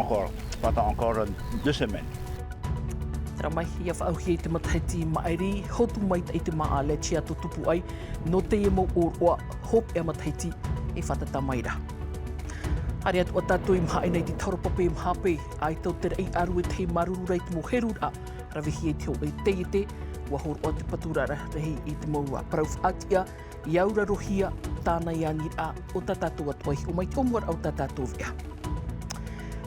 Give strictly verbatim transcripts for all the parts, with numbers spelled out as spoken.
Encore, pas encore deux semaines. Tara mai, ia faʻaauhia i te matahiti maʻiri, hotu maitaʻi te māʻa Lecce ʻa tō tupu ai, nō teie mau ʻōroʻa hopeʻa matahiti e fātata mai ra. Haere atu ā tātou i mahaʻe nei te tahora pape maha pē, ʻaita ʻo te raʻi ʻārue tei māuruuru ra i te mau heruraʻa, ravehia i te hōʻē taiete, ʻua hōroʻa te paturaʻa rahi i te mau parau faʻatiʻa, i aurarohia tāna i aniraʻa o tā tātou atoʻa i hiʻo mai i te ʻōmuaraʻa o tā tātou veʻa.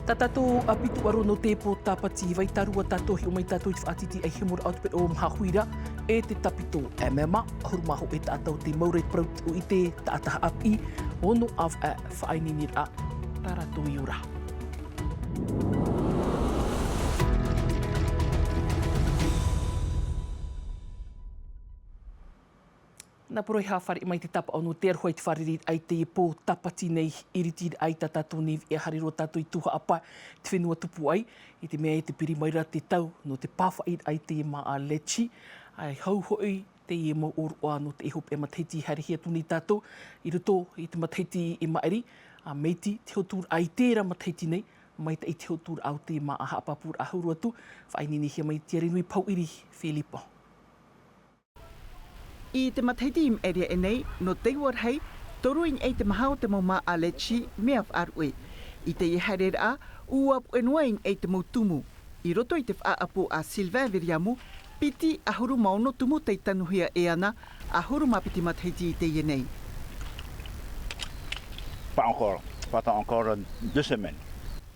Tā tātou ʻāpī tūʻaro nō te pō Tāpati, vai tārua tātou hiʻo mai tātou i te faʻatītīraʻa i te mau ʻāpī o te pereʻoʻo maha huira, e te tāpiti M M A, ʻahuru mā hōʻē taʻata o tei mau ra i te parau ʻite taʻata haʻapiʻi, ono ʻāvaʻe faʻaineineraʻa tā rātou i ora. Nā poro i haʻafāriʻi mai te tāpaʻo nō te aroha i te fārereiraʻa i teie pō Tāpati nei, i ritiraʻa i tā tātou nei veʻa, haere roa tātou i Tuhaʻa Pae, te fenua Tupuaʻi, i te mea e te piri mai ra te tau nō te pāfaʻiraʻa i teie māʻa Lecce, ʻaita hau hoʻi teie mau ʻōroʻa nō te hopeʻa matahiti. Haerehia atu nei tātou i roto i te matahiti i maʻiri, ʻa Meti te hoturaʻa i terā matahiti nei, maitaʻi te hoturaʻa o te māʻa haʻapāpūraʻa hau roa atu, faʻaineinehia mai i te tiare nui Pauʻiri Filipo. I te matahiti i maʻiri aʻe nei, nō te ua rahi, toru i niʻa i te maha o te mau māʻa Lecce mea faʻaruʻe. I teie haereraʻa, ʻua puʻe noa i niʻa i te mau tumu. I roto i te faʻaʻapu a Sylvain Viriamu, piti ʻahuru mā ono tumu tei tanuhia e ana, ʻahuru mā piti matahiti i teie nei. Pas encore, pas encore deux semaines.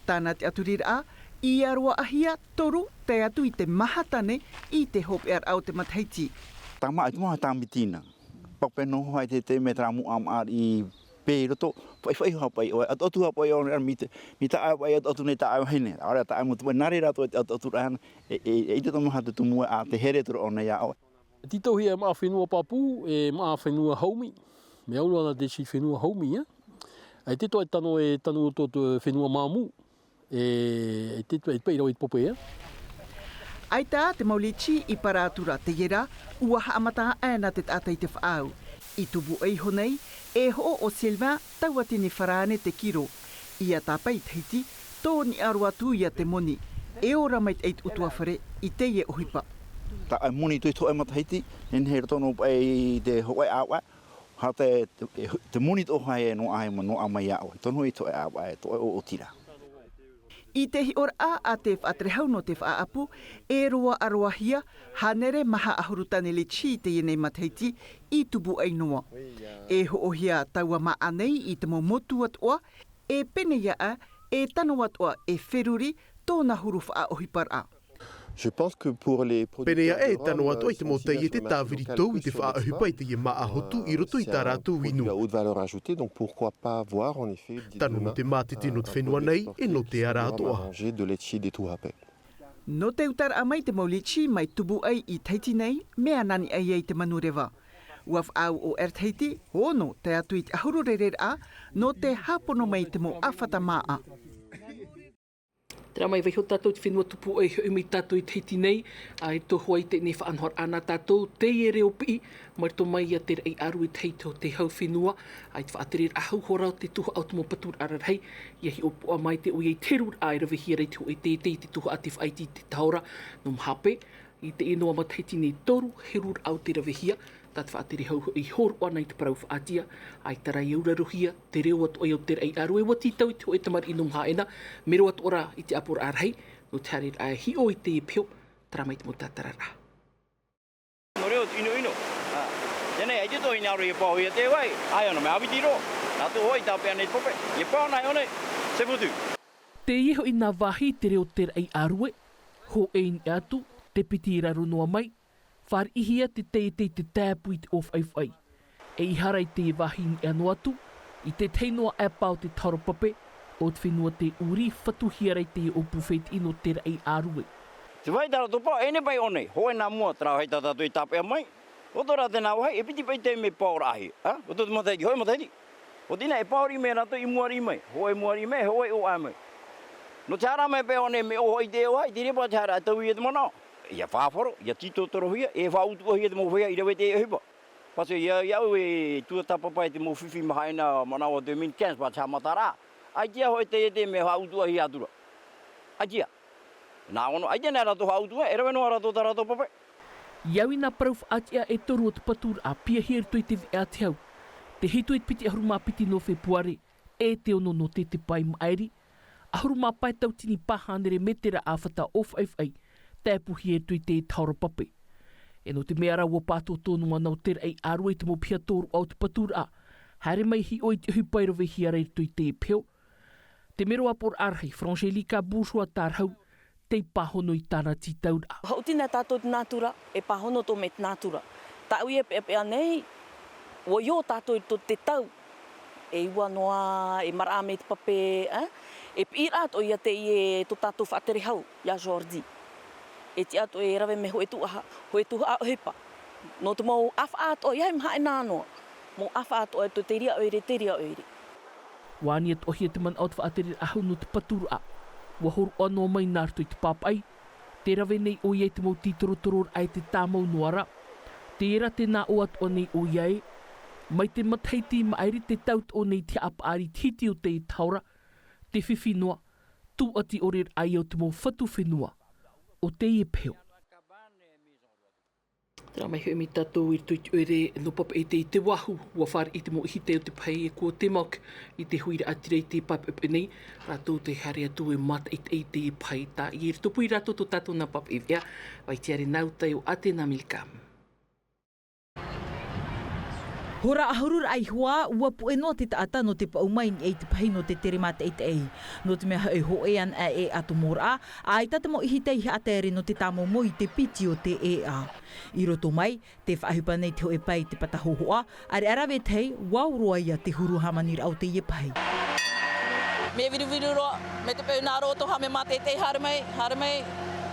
Tāna te ʻaturiraʻa, ʻia roaʻahia toru tae atu i te maha tāne i te hopeʻaraʻa o te matahiti. Tama ai te maha tāmiti na. Pape noa hoʻi te, te metra muʻa maʻari pē i roto, faʻifaʻi hoʻi paʻi ʻoe, atu, atu hoʻi paʻi ʻoe, mi te, mi taʻa paʻi atu, atu nei taʻa vahine. ʻAore taʻa mo te paʻi nā reira atu, atu, atu raʻa, e, e, e ʻite tō maha te tumu ʻa te here tō roʻo nei ʻa ʻoe. Tītauhia e māʻa fenua pāpū, e māʻa fenua haumi, mea ʻauro ana te iti fenua haumi, ʻe. ʻAita e tano, e tano tō, tō fenua māmū, e, e te, e te paʻi rau i te pape, ʻe. ʻAita te mau Lecce i para atu ra teie ra, ʻua haʻamata aʻe na te taʻata i te faʻaau. I Tupuaʻi iho nei, e hoʻo ʻo Sylvain taua tini farāne te kiro. ʻIa tāpae i Tahiti, tō niʻa roa atu ia te moni. E ora maitaʻi te ʻutuāfare i teie ʻohipa. Taʻa moni i te hōʻē matahiti, nehenehe i roto noa paʻi i te hōʻē ʻāvaʻe, ʻa te, te, te moni tō hae noa ai, noa mai ia ʻoe. Tono i te hōʻē ʻāvaʻe, tō ʻoe ʻoʻoti ra. I te hiʻoraʻa a te faʻaterehau nō te faʻaʻapu, e roaʻa roa hia, hānere maha ʻahuru tāne Lecce i teie nei matahiti i Tupuaʻi noa. E hoʻohia taua māʻa nei i te mau motu atoʻa, e pēneiaʻe, e tano atoʻa e feruri tōna huru faʻaʻohiparaʻa. Je pense que pour les producteurs de rhum, euh, sont suffisamment conscients que c'est un produit à haute valeur ajoutée, donc pourquoi pas voir en effet dès demain, euh, un produit qui permet justement à manger de litchi des Tuhaʻa Pae. Nō te utaraʻa mai te mau Lecce mai Tupuaʻi i Tahiti nei, mea nani ai i te manureva. ʻUa faʻaau ʻo Air Tahiti, ono tae atu i te ʻahuru rereraʻa, nō te hāpono mai i te mau ʻāfata māʻa. Terā mai, vaiiho tātou i te fenua Tupuaʻi, hoʻi mai tātou i Tahiti nei, ʻa e tō hoʻi teie faʻanahoraʻa nā tātou, teie reo piʻi, mai roto mai ia te raʻi ʻārue Tahiti o te hau fenua, ʻa i te faʻatereraʻa hau hora o te tuhaʻa o te mau paturaʻa rarahi, ʻia hiʻopoʻa mai te ʻoia i te heruraʻa e ravehia ra i te hōʻē taiete i te tuhaʻa tei faʻaiti i te tahora nō Mahape. I teie noa matahiti nei, toru heruraʻa o tei ravehia, tā te faʻatere hau i hōroʻa na i te parau faʻatiʻa, ʻaita rā i aurarohia te reo atoʻa o te raʻi ʻārue. ʻUa tītau i te hōʻē tamariʻi nō Mahaʻena, mero atoʻa rā i te ʻāpoʻoraʻa rahi, nō te haereraʻa e hiʻo i teie peho, terā mai te mau tātararaʻa. Nō reo te ʻinoʻino. ʻĀ. Teie nei, ʻaita tō hinaʻaro ʻia paohia te vai, ʻaita ana mea ʻāpiti roa. Nā tō hoʻi tāpeʻa nei te pape, ʻia pao nā ʻō nei, se putu. Teie hoʻi nā vāhi te reo o te raʻi ʻārue, hōʻē i niʻa atu, te piti i raro noa mai, fāriʻihia te taiete i te tāpū i te ʻōfaʻifaʻi. E ʻeiaha rā i teie vāhi i niʻa noa atu, i te tahi noa ʻāpā o te tahora pape, ʻo te fenua tē ʻūrī fatuhia ra i teie ʻōpū fētiʻi nō te raʻi ʻārue. Te vāhi tā rātou pao, ʻe nei paʻi ʻō nei, hōʻē nā mua, terā vāhi tā tātou i tāpeʻa mai, ʻo tō rā tēnā vāhi, e piti paʻi taime e paoraʻahia, ʻā? ʻO tō te matahiti, hōʻē matahiti. ʻO tēnā e paoriʻi mai rātou i mua riʻi mai, hōʻē mua riʻi mai, hōʻē ʻōʻae mai. Nō te haere mai paʻi ʻō nei mea ʻō hoʻi te ʻōʻae, i te reira paʻi te haere ʻa taui ia te manaʻo. ʻIa faʻafaro, ʻia tītotorohia, e faʻautuʻahia te mau feiā i rave i te ʻohipa. Pātē ia, ia au e tuatāpapa i te mau fifi Mahaʻena manaʻo deux mille quinze, paʻi te haʻamataraʻa. ʻAita hoʻi te, te mea faʻautuʻahia atu ra. ʻAia. Nā ono ʻaia nā rātou haʻautua, e rave noa rātou tā rātou pape. I au i nā parau faʻatiʻa e toru o te paturaʻa, piahi i roto i te veʻa te hau. Te hitu e te piti ʻahuru mā piti nō Fepuare, e te ono nō te tepa i maʻiri. ʻAhuru mā pae tautini pā hānere mētera ʻāfata ʻōfaʻifaʻi, tāpuhi i roto i te taora pape. E nō te mea rā ua pātōtō noa nā o te raʻi ʻārua i te mau piha tōroʻa o te paturaʻa. Haere mai hiʻo i te ʻohipa i ravehia ra i roto i te peho. Te mero ʻāpoʻoraʻa rahi, Frangelica Bourgeois Tarahu, tei pāhono i tāna tītauraʻa. Haʻuti nei tātou te nātura, e pāhono tō mai te nātura. Tāʻu ia peʻapeʻa nei, ua ʻio tātou i roto te tau. E iva noa, e maraʻa mai te pape, eh? E piʻiraʻa atoʻa ia teie tō tātou faʻatere hau, ia Jordi. E tiʻa atoʻa e rave mai hōʻē tuhaʻa, hōʻē tuhaʻa ʻohipa. Nō te mau ʻāfaʻa atoʻa, ia e maha e nā noa. Mau ʻāfaʻa atoʻa, tō te reira ʻoire, te reira ʻoire. Ua ani atoʻahia te manaʻo o te faʻatereraʻa hau nō te paturaʻa. Ua hōroʻa noa mai nā roto i te pāpaʻi, tē rave nei ʻoia i te mau tītorotororaʻa e te tāmau noa ra. Terā tē nā ʻō atoʻa nei ʻoia ē, mai te matahiti i maʻiri tē tau atoʻa nei te haʻapaʻari i te hiti o te taora, te fifi noa, tūʻati ʻore raʻa ia o te mau fatu fenua o teie peho. Terā mai hoʻi mai tātou i roto i te ʻoire nō Papeʻete i te Vahu, ua fāriʻi te mau ʻihitai o te pahi e kua te moke i te huiraʻatira i te papeʻete nei, rātou tē haere atu e mātaʻitaʻi i te pahi. Tāʻi i roto pū ia rātou tō tātou nā papeʻete, vai te ʻāreʻa nā uta o Atena Milka. Hora ʻahuru raʻa iho ā, ua puʻe noa te taʻata nō te paʻu mai i niʻa i te pahi nō te tere mātaʻitaʻi. Nō te mea hoʻi hōʻē ana e ʻatomoraʻa, ʻaita te mau ʻihitai haʻatere nō te tāmomo i te piti o te ʻēʻa. I roto mai, tē faʻaʻohipa nei te hōʻē pae i te pata hōhoʻa, ʻāreʻa rave tahi, ʻua ʻore ia te huru hāmaniraʻa o teie pahi. Mea viruviru roa, mea te peu nā roto, mea mātaʻitaʻi, haere mai, haere mai.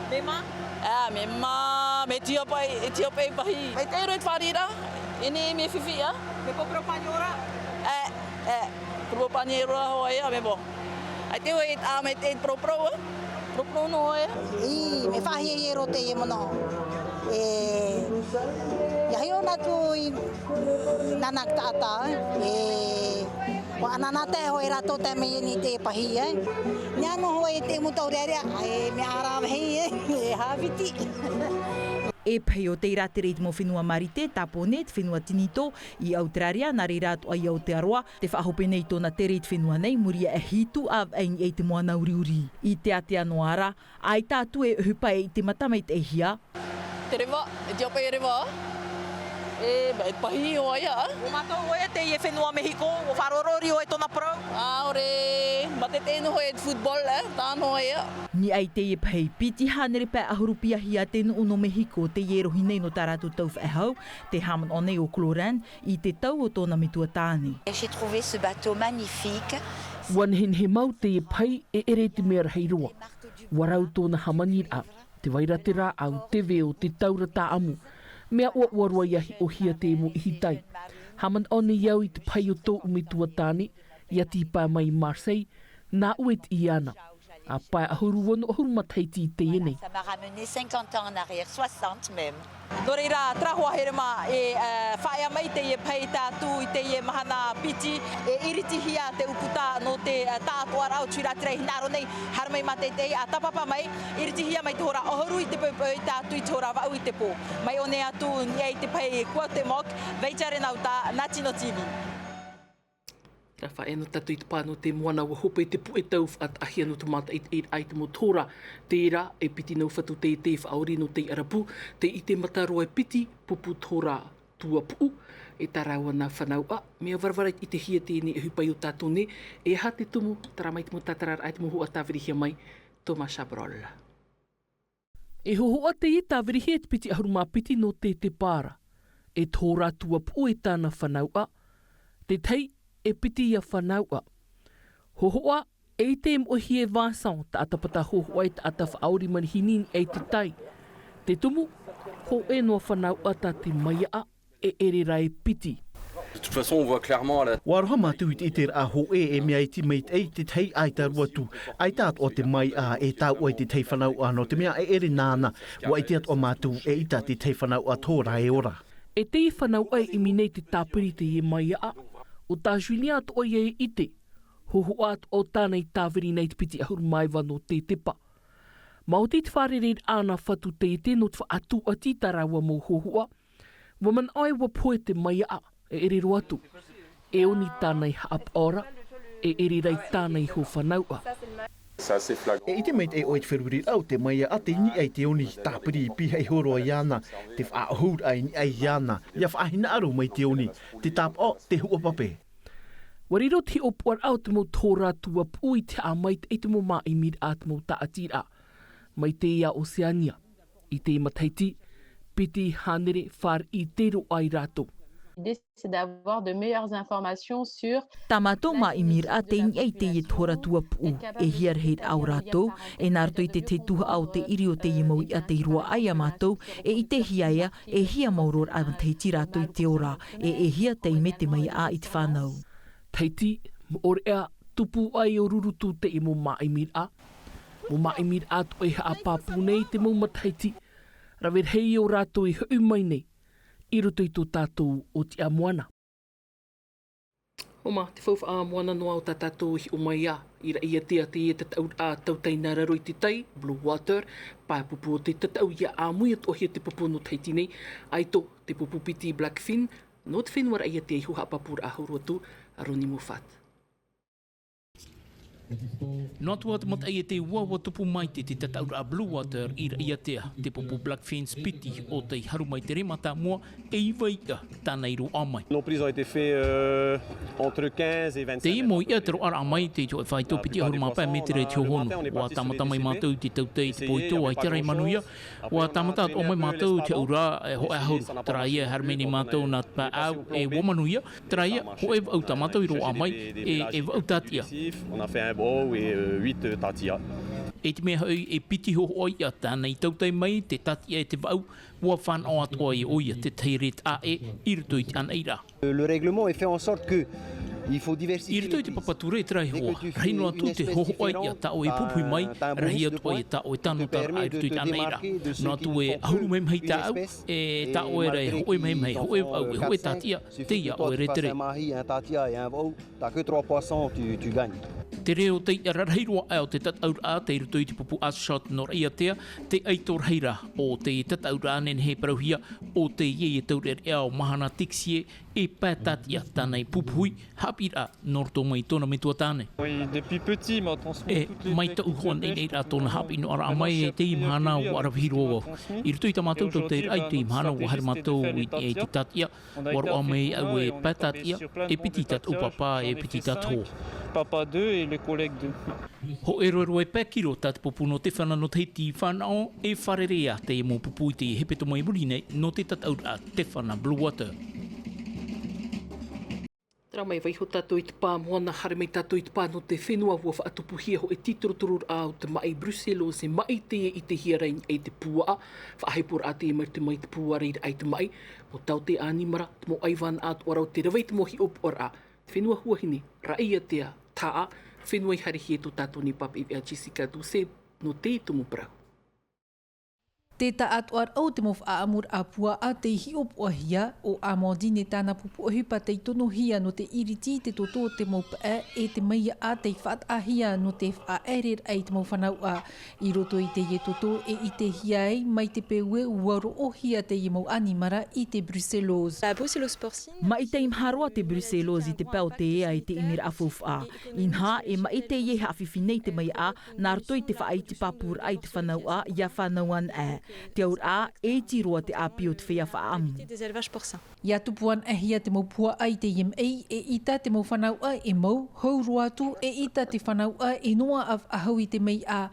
Mea mā? Ā, mea mā, mea tiapaʻi, e tiapaʻi pahi. Mai te ʻero e te fāriʻiraʻa, e neʻi mea fifi, ā? Mea pōporo pāniora? Ē, ē, pōporo pāniora hoʻi, ā, mea mō. ʻAita e ʻoe, ā, mai te pōropōro, ā? Pōropōro noa, ā? Ī, mea faʻahiahia roa teie manaʻo. E, ʻia hiʻo noa atu i nāna taʻata, e, ʻua ʻanaʻanatae hoʻi rātou tae mai i niʻa i te pahi, e. Nehenehe hoʻi te mau taurearea, e, mea ʻāravehi, e, e hāpiti. E pahi o te reira tere i te mau fenua Marite, Tāpōnē, te fenua Tinitō, i Auteraria, nā reira atoʻa i Aotearoa, tē faʻahope nei tōna tere i te fenua nei, muri iho ā, e hitu ʻāvaʻe i niʻa i te moana uriuri. I te ātea noa ra, ʻaita atu e ʻohipa e ʻite matamaitaʻihia. Te reva, e tiapaʻi e reva, e, e pahi hoʻi ā. ʻO mātou ʻoe teie fenua Mehiko, ʻua faʻarorori ʻoe i tōna parau? ʻAore, mātaʻitaʻi noa hoʻi i te football, e, tā noa ïa. Niʻa i teie pahi, piti hānere pae ʻahuru piahi a te nuʻu nō Mehiko, teie e rohi nei nō tā rātou tau faʻehau, tē haʻamanaʻo nei ʻo Clorin, i te tau o tōna metua tāne. J'ai trouvé ce bateau magnifique. ʻUa nehenehe mau teie pahi e ʻere i te mea rahi roa. ʻUa rau tōna hāmaniraʻa, tē vai ra te rāʻau, te veo, te taura tāʻamu. Mea ʻoaʻoa roa ʻia hiʻohia te mau ʻihitai. Haʻamanaʻo nei au i te pahi o tōʻu metua tāne, ʻia tīpae mai i Marseille, nāʻu e tiʻi iāna. ʻA pae ʻahuru ono, ʻahuru matahiti i teie nei. Ça m'a ramené cinquante ans en arrière, soixante même. Nō reira, terā hoa here mā, e, e, faʻaea mai teie pahi tātou i teie mahana piti, e iritihia te ʻūputa nō te, e, taʻatoʻaraʻa o te huiraʻatira i hinaʻaro nei, haere mai mātaʻitaʻi, ʻa tāpapa mai, iritihia mai te hora ʻahuru i te poʻipoʻi tātou i te hora vaʻu i te pō. Mai ʻō nei atu, niʻa i te pahi Cuauhtémoc, Vaitia Renauta, Natino T V. Rā faʻaea noa tātou i te pā nō te moana, ʻua hope te puʻe tau faʻataʻahia nō te mātaʻitaʻiraʻa i te mau tora. Terā, e piti nau fatu teitei faʻaʻori nō te ʻarapu, tei ʻite mata roa e piti pupu tora tuapuʻu, e tā rāua nā fanauʻa, mea varavara i te hia teie ʻohipa i ō tātou nei, e aha te tumu, terā mai te mau tātararaʻa, te mau hōhoʻa tāvirihia mai, Thomas Chabrol. E hōhoʻa teie tāvirihia e te piti ʻahuru mā piti nō te tepara. E tora tuapuʻu e tāna fanauʻa. Te tahi, e piti ia fanauʻa. Hōhoʻa, e ʻite e moʻehia e Vincent, taʻata pata hōhoʻa e taʻata faʻaʻori manihini i niʻa i te tai. Te tumu, hōʻē noa fanauʻa tā te maiaʻa, e ʻere rā e piti. De toute façon, on voit clairement à la... ʻUa aroha mātou i te ʻiteraʻa hōʻē e mea iti maitaʻi te tahi ʻaita roa atu. ʻAita atoʻa te maiaʻa e tae ʻoe i te tahi fanauʻa nō te mea e ʻere nāna. ʻUa ʻite atoʻa mātou eʻita te tahi fanauʻa tora e ora. E teie fanauʻa e ʻimi nei te tāpiri i teie maiaʻa. ʻO tā Julien atoʻa ïa e ʻite. Hōhoʻa atoʻa ʻo tāna i tāviri nei i te piti ʻahuru mā iva nō te tepa. Maoti te fārereiraʻa nā Fatu Teitei nō te faʻatūʻati i tā rāua mau hōhoʻa. Ua manaʻo ē ua pohe te maiaʻa, e ʻere roa atu. E oni tāna i haʻapaʻo ra, e ʻere rā tāna i hōfanauʻa. E ʻite maitaʻi ʻoe i te feruriraʻa o te maiaʻa tei niʻa i te oni, tāpiri i pihaʻi iho roa iāna te faʻaʻohuraʻa i niʻa iāna, ʻia faʻahinaʻaro mai te oni, te tāpaʻo, te huʻa pape. Ua riro te hiʻopoʻaraʻa o te mau tohorā tuapuʻu i te haʻamaitaʻi i te mau māʻimiraʻa a te mau tāʻatiraʻa. Mai teie Oceania, i te matahiti, piti hānere fāriʻi tei roaʻa ai rātou. L'idée, c'est d'avoir de meilleures informations sur... Tā mātou māʻimiraʻa tei niʻa i teie tohorā tuapuʻu, e hia rahiraʻa o rātou, e nā roto i te tahi tuhaʻa o te ʻiri o teie mau iʻa tei roaʻa ai iā mātou, e ʻitehia ea e hia maoro raʻa matahiti rātou i te ora, e e hia taime te maiaʻa i te fānau. Tahiti, Moʻorea, Tupuaʻi, ʻo Rurutu teie mau māʻimiraʻa. Mau māʻimiraʻa atoʻa e haʻapāpū nei i te mau matahiti, rave rahi o rātou e hoʻi mai nei i roto i tō tātou ʻōtiʻa moana. ʻO mā te faufaʻa moana noa o tā tātou i hiʻo mai ā, i Raʻiātea teie tataʻuraʻa tautai nā raro i te tai, Blue Water, pae pupu o te tataʻu ʻia ʻāmui atoʻahia te pupu nō Tahiti nei, ʻaita te pupu piti Blackfin, nō te fenua Raʻiātea iho. Haʻapāpūraʻa hau roa atu a Ronnie Moffat. Noa atu ā te mataʻi e te ua, ua tupu mai te, te tataʻuraʻa Blue Water i Raʻiātea, te pupu Blackfins piti o tei haru mai te rē mātāmua, e iva iʻa tāna i roaʻa mai. Nos prises ont été faites, euh, entre quinze et vingt-cinq mètres. Teie mau iʻa te roaʻaraʻa mai, tei te hōʻē faito piti ʻahuru mā pae mētere te hohonu. Ua tāmata mai mātou i te tautai i te pōito, ʻaita rā i manuia. Ua tāmata atoʻa mai mātou i te ʻauraʻa, e, hōʻē ʻahuru. Terā ïa e haere mai nei mātou nā te pae ʻāu, e ua manuia. Terā ïa, hōʻē vaʻu tā mātou i roaʻa mai, e, e vaʻu tātiʻa. On a fait un broc et, euh, huit, euh, tortillas. E te mea hoʻi, e piti hōhoʻa iʻa tāna i tautai mai, te tātiʻa e te vaʻu, ua fānaʻo atoʻa ʻoia i te tahi rētaʻa ʻē i roto i te ʻanaʻiraʻa. Le règlement est fait en sorte que il faut diversifier les cultures. I roto i te papa ture e te rahi hoa, rahi noa atu te hōhoʻa iʻa tā ʻoe e pupuhi mai, rahi atu ʻoe e tā ʻoe tano taraʻa i roto i te ʻanaʻiraʻa. Noa atu e ʻahuru mahimahi tāʻau, e tā ʻoe rā e hōʻē mahimahi, hōʻē vaʻu, e hōʻē tātiʻa, tei iā ʻoe rā te rē. T'as que trois poissons, tu, tu gagnes. Te reo tei rarahi roa aʻe o te tataʻuraʻa tei roto i te pupu Ashot nō Raʻiātea, te ʻaito rahi rā o te tataʻuraʻa nehenehe e parauhia ʻo teie taureʻareʻa o Mahana Texier, e pae tātiʻa tāna i pupuhi, haʻapiʻiraʻa nō roto mai tōna metua tāne. Oui, depuis petit, m'a transmis toutes les techniques de pêche. E, mai taʻu hoʻi nei rā tōna haʻapiʻiraʻa mai, e teie mahana ua ravehia roa vau. I roto i tā mātou tautai raʻa i teie mahana ua haere mātou i, i te tātiʻa. Ua roaʻa mai au e pae tātiʻa, e piti tātou pāpā, e piti tātou hoa. Papa deux et le collègue deux. Hōʻē roa e pae kiro tā te pupu nō te fana nō Tahiti i fānaʻo, e fārerei ā teie mau pupu i te hepetoma i muri nei nō te tataʻuraʻa Tefana Blue Water. Terā mai, vaiiho tātou i te pā moana, haere mai tātou i te pā nō te fenua, ua faʻatupuhia hōʻē tītorotororaʻa o te maʻi brucellosis, e maʻi teie i te hiaraʻa i te puaʻa, faʻaheporaʻa teie mai te, mai te puaʻa i te maʻi, ua tau te ʻanimara, te mau ʻaivānaʻa atoʻa rā, te rave i te mau hiʻopoʻaraʻa, te fenua huahine, Raʻiātea, taʻa, fenua i haerehia e tō tātou nei pāpaʻi veʻa Jessica Doucet, nō te tumu parau. Te taʻatoʻaraʻa o te mau faʻaʻamuraʻa puaʻa tei hiʻopoʻahia, ʻo Amandine tāna pupu ʻohipa tei tonohia nō te iriti i te toto o te mau paʻe, e te maiaʻa tei faʻataʻahia nō te faʻaʻereraʻa i te mau fānauʻa. I roto i teie toto e ʻitehia ai mai te peu ē ua roʻohia teie mau ʻanimara i te brucellosis. La brucellose porcine. Maʻi teimaha roa te brucellosis i te pae o te ea e te ʻimiraʻa faufaʻa. Inaha, e maʻi teie e haʻafifi nei te maiaʻa, nā roto i te faʻaʻitepāpūraʻa i te fānauʻa, ʻia fānau anaʻe. Te auraʻa, e iti roa te ʻāpī o te feiā faʻaʻamu. Des élevages porcins. ʻIa tupu anaʻehia te mau puaʻa i teie maʻi, e ʻita te mau fānauʻa e mau, hau roa atu, e ʻita te fānauʻa e noaʻa faʻahou i te maiaʻa.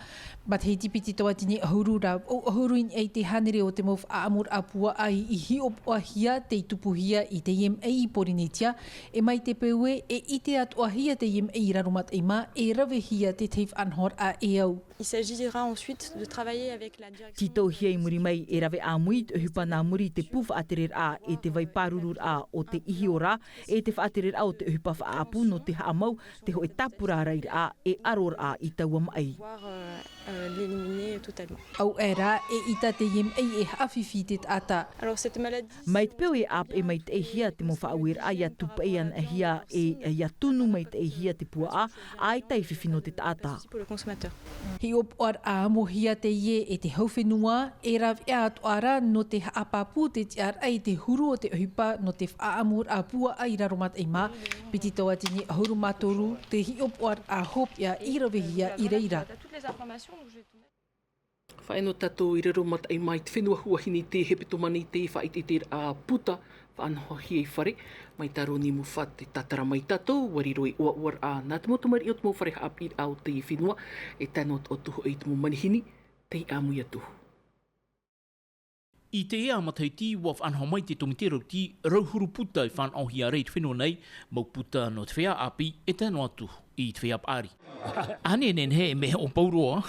Matahiti piti tauatini ʻahuru rā, ʻo ʻahuru i niʻa i te hānere o te mau faʻaʻamuraʻa puaʻa i, i hiʻopoʻahia, tei tupuhia i teie maʻi i Porinetia, e mai te peu ē, e ʻite atoʻahia teie maʻi i raro mataʻi mā, e ravehia te tahi faʻanahoraʻa e au. Il s'agira ensuite de travailler avec la direction. Tītauhia i muri mai e rave ʻāmui te ʻohipa nā muri i te pū faʻatereraʻa e te vai pārururaʻa o te ihi ora, e te faʻatereraʻa o te ʻohipa faʻaʻapu nō te haʻamau, te hōʻē tāpura raʻiraʻa e ʻaroraʻa i taua maʻi. Voir, euh, euh, de l'éliminer totalement. Auaʻe rā, eʻita teie maʻi e haʻafifi i te taʻata. Alors, cette maladie, mai te peu e ʻāpeʻe maitaʻihia te mau faʻaueraʻa ʻia tūpaʻi anaʻe hia e ʻia tunu maitaʻihia te puaʻa, ʻaita e fifi nō te taʻata. Aussi pour le consommateur. Hiʻopoʻaraʻa amohia teie e te hau fenua, e rāveʻa atoʻa rā nō te haʻapāpū te tiʻaraʻa i te huru o te ʻohipa nō te faʻaʻamuraʻa puaʻa i raro mataʻi mā, piti tauatini ʻahuru mā toru te hiʻopoʻaraʻa hopeʻa i ravehia i reira. Faʻaea nō tātou i raro mataʻi mā i te fenua huahine i te hepetoma nei te faʻaʻiteʻiteraʻa puta, faʻanahohia i fare, mai tā Roni Mufa te tātara mai tātou, ʻua riro ei ʻoaʻoaraʻa nā te mau tamariʻi o te mau fare haʻapiʻiraʻa o te fenua, e tae noa atu hoʻi i te mau manihini, tei ʻāmui atu. I teie matahiti, ʻua faʻanaho mai te tōmite rauti, rau huru puta e fānaʻohia ra i te fenua nei, mau puta nō te feiā ʻāpī, e tae noa atu i te feiā paʻari. ʻAneʻaneʻa e mea hoʻo pau roa.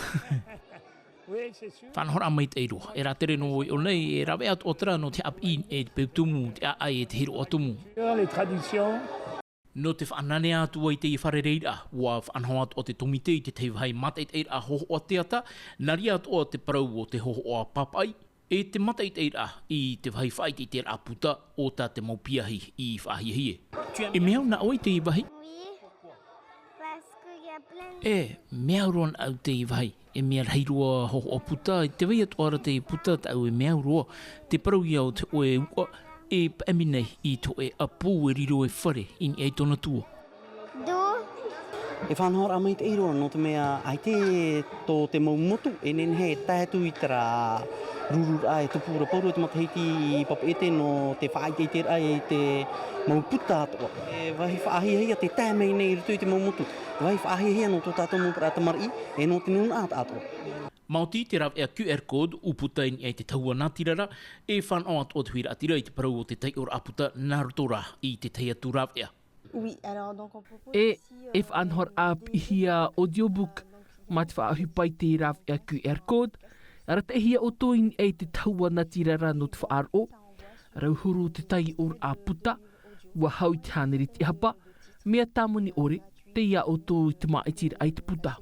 Faʻanahoraʻa maitaʻi roa. E rātere noa vau i ʻō nei, e rāveʻa atoʻa terā nō te haʻapiʻi, e te peu tumu, te ʻāʻai, e te hiroʻa tumu. Les traditions. Nō te faʻananea atu ai teie fārereiraʻa, ʻua faʻanaho atoʻa te tōmite i te tahi vāhi mātaʻitaʻiraʻa hōhoʻa teata, nā reira atoʻa te parau o te hōhoʻa pāpaʻi, e te mātaʻitaʻiraʻa i te vāhi faʻaʻiteʻiteraʻa puta o tā te mau piahi i faʻahiahia. E mea au nā ʻoe i teie vāhi? Oui, parce qu'il y a plein de... E mea au roa nā ʻu i teie vāhi. E mea rahi roa hōhoʻa puta, i te vai atoʻa ra te puta, tāʻu e mea au roa, te parau ia o te hōʻē uʻa, e paʻemi nei i te hōʻē ʻāpō e riro e fare i niʻa i tōna tua. Dō. E faʻanahoraʻa maitaʻi roa, nō te mea, ʻaita tō te mau motu, e nehenehe e tae atu i terā rururaʻa e tupu ra pauroa i te matahiti i Papeʻete nō te faʻaʻiteʻiteraʻa i te mau puta atoʻa. E vāhi faʻahiahia tē tae mai nei i roto i te mau motu. Te vāhi faʻahiahia nō tō tātou mau parau tamariʻi, e nō te nūnaʻa atoʻa. Maoti te rāveʻa Q R code, ʻūputa i niʻa i te tahua natirara, e fānaʻo atoʻa te huiraʻatira i te parau o te taiʻoraʻa puta nā roto rā i te tahi atu rāveʻa. Oui, alors, donc on propose... E, aussi, euh, e faʻanahoraʻa piʻihia audiobook, mā te faʻaʻohipa i te rāveʻa Q R code, arataʻihia ʻoutou i niʻa i te tahua natirara nō te faʻaroʻo, rau huru te taiʻoraʻa puta, ʻua hau i te hānere tiʻahapa, mea tāmoni ʻore, tei iā ʻoutou i te māʻitiraʻa i te puta.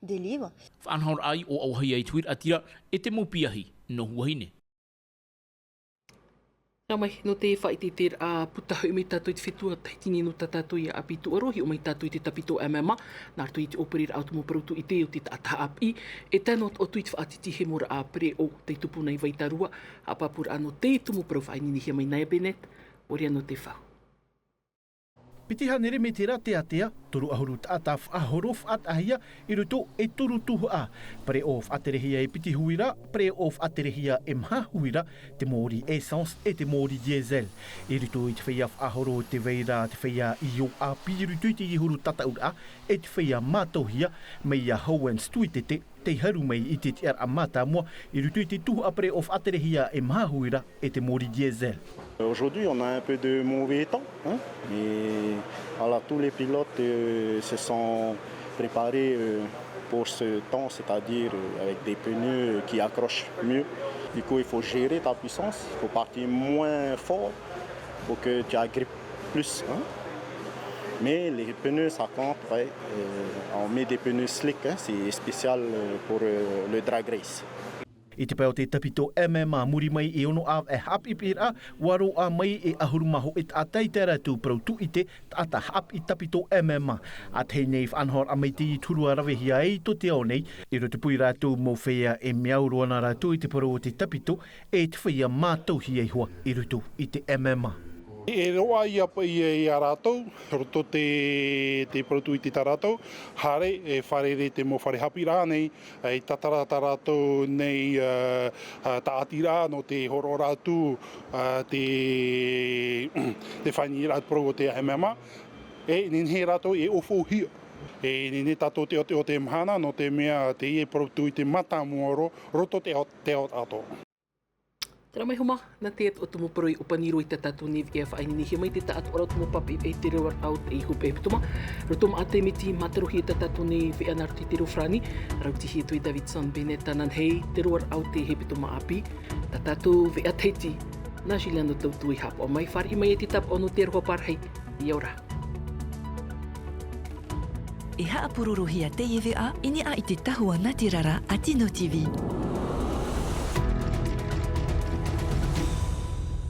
Des livres. Faʻanahoraʻa i ʻō ʻauhia i te huiraʻatira, e te mau piahi nō Huahine. Nā mai, nō te faʻaʻiteʻiteraʻa puta hoʻi mai tātou i te fetua Tahiti nei nō tā tātou ia ʻāpī tūʻaro, hiʻo mai tātou i te tāpito M M A, nā roto i te ʻōpereraʻa o te mau parau tūʻite o te taʻata haʻapiʻi, e tae noa atu i te faʻatītīhemoraʻa pereʻoʻo tei tupu nei i Vaitārua, haʻapāpūraʻa nō te tumu parau faʻaineinehia mai nā Bennett, ʻoia nō te fau. Piti hānere mētera teatea, toru ʻahuru taʻata faʻahoro faʻataʻahia i roto e toru tuhaʻa. Pereʻoʻo faʻaterehia e piti huira, pereʻoʻo faʻaterehia e maha huira, te mōrī essence e te mōrī diesel. I roto i te feiā faʻahoro tē vai ra te feiā ʻio ʻāpī i roto i te ʻīhuru tataʻuraʻa, e te feiā mātauhia, mai iā Howens Tuitete, tei haru mai i te tiʻaraʻa mātāmua, i roto i te tuhaʻa pereʻoʻo faʻaterehia e maha huira e te mōrī diesel. Aujourd'hui, on a un peu de mauvais temps, hein, mais voilà, tous les pilotes, euh, se sont préparés, euh, pour ce temps, c'est-à-dire, euh, avec des pneus qui accrochent mieux. Du coup, il faut gérer ta puissance, il faut partir moins fort pour que tu agrippes plus, hein. Mais les pneus, ça compte, ouais. Euh, on met des pneus slick, hein, c'est spécial, euh, pour, euh, le drag race. I te pae o te tāpito M M A, muri mai i ono ʻāvaʻe haʻapiʻiraʻa, ʻua roaʻa mai e ʻahuru mā hōʻē taʻata i terā atu parau tūʻite, taʻata haʻapiʻi tāpito M M A. ʻA tahi nei faʻanahoraʻa maitaʻi i te huru ʻa ravehia ai tō te ao nei, i roto pū i rātou mau feiā e mea au roa nā rātou i te parau o te tāpito, e te feiā mātauhia iho ā i roto i te M M A. E roaʻa ia paʻi ia rātou, roto te, te parau tūʻite tā rātou, haere, e fārerei te mau fare haʻapiʻiraʻa nei, e tātara tā rātou nei, ā, ā, tāʻatiraʻa nō te hōroʻaraʻa atu, ā, te, te faʻaineineraʻa parau o te M M A, e nehenehe rātou e ʻōfaʻuhia. E nehenehe tātou teʻoteʻo te mahana, nō te mea teie parau tūʻite mātāmua roa, roto te ao, te ao atoʻa. Terā mai hoʻi, nā te atu o te mau parau i ʻōpani roa i tā tātou nei veʻa faʻaineinehia mai te taʻatoʻaraʻa o te mau pāpaʻi i te roaraʻa o te hopeʻa hepetoma. Roto maʻa te miti mātarohia tā tātou nei veʻa nā roto i te reo farāni, rautihia atu e Davidson Bennett ananahi te roaraʻa o te hepetoma ʻāpī, tā tātou veʻa Tahiti, nā Juliano Tautu i haʻapaʻo mai, fāriʻi mai e te tāpaʻo nō te aroha parahi, ʻia ora. E haʻapurorohia teie veʻa i niʻa i te tahua natirara a Tino TV.